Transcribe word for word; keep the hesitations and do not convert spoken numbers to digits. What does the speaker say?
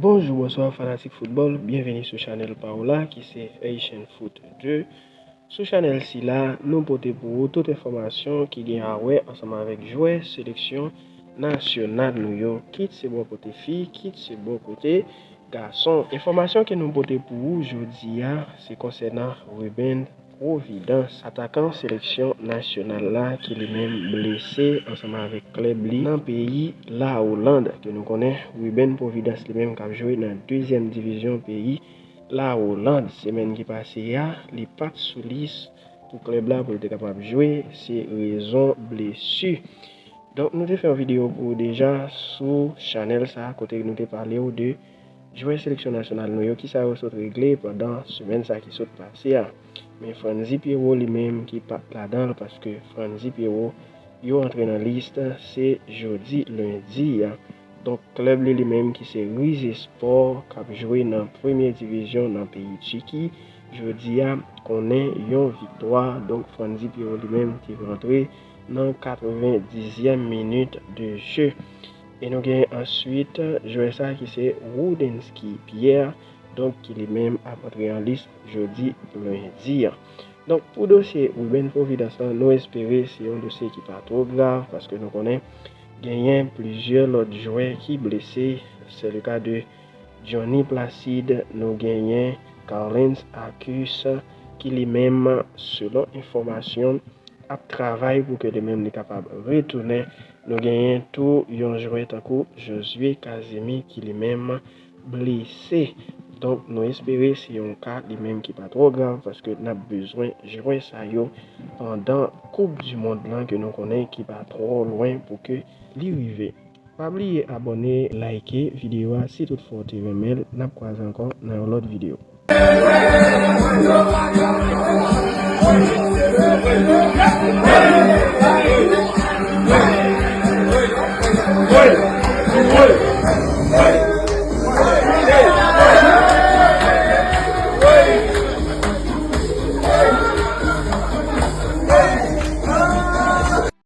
Bonjou, bonswa fanatik foutbòl, byenveni sou chanèl pa w la ki se Haitian Foot de. Sou chanèl sila, nou pote pou ou tout enfòmasyon ki gen a wè ansanm avèk jwè seleksyon nasyonal nou yo, kit se bò kote fi, kit se bò kote gason. Enfòmasyon ke nou pote pou ou jodi a, se konsènan Ruben Providence, atakan seleksyon nasyonal la ki li menm blese ansanm avèk klèb li nan peyi La Oland. Ke nou konnen Ruben Providence li menm k ap jwe nan dezyèm divizyon peyi La Oland. Semèn ki pase a, li pa t sou lis pou klèb la pou l te kapab jwe, se rezon blesi. Donk, nou te fè yon videyo pou ou deja sou chanèl sa a, kote nou te pale w de jwè seleksyon nasyonal nou yo, kisa yo sot regle pandan semèn sa ki sot pase a. Men Franzy Pierrot li menm ki pa t ladan l, paske Franzy Pierrot yo antre nan lis se jodi lendi a. Donk, klèb li, li menm ki se Rizespor, k ap jwe nan premye divizyon nan peyi Tiki, jodi a konnen yon viktwa. Donk, Franzy Pierrot li menm ki rantre nan katrevendizyèm minit de jeu. E nou gen answit jwè sa ki se Rudensky Pierre, donk ki li menm ap antre an lis jodi lendi a. Donk, pou dosye Ruben Providence lan, nou espere se yon dosye ki pa twò grav, paske nou konnen genyen plizyè lòt jwè ki blese. Se le ka de Johnny Placide, nou genyen Carlens Arcus, ki li menm, selon enfòmasyon, ap travay pou ke li menm li kapab retounen. Nou genyen tou yon jwè tankou Josué Casimir ki li menm blese. Donk, nou espere se yon ka li menm ki pa twò grav, paske n ap bezwen jwè sa yo pandan Koup di Mond lan ke nou konnen ki pa twò lwen pou ke li rive. Pa bliye abòne, like videyo a si toutfwa w te renmen l. N ap kwaze ankò nan yon lòt videyo.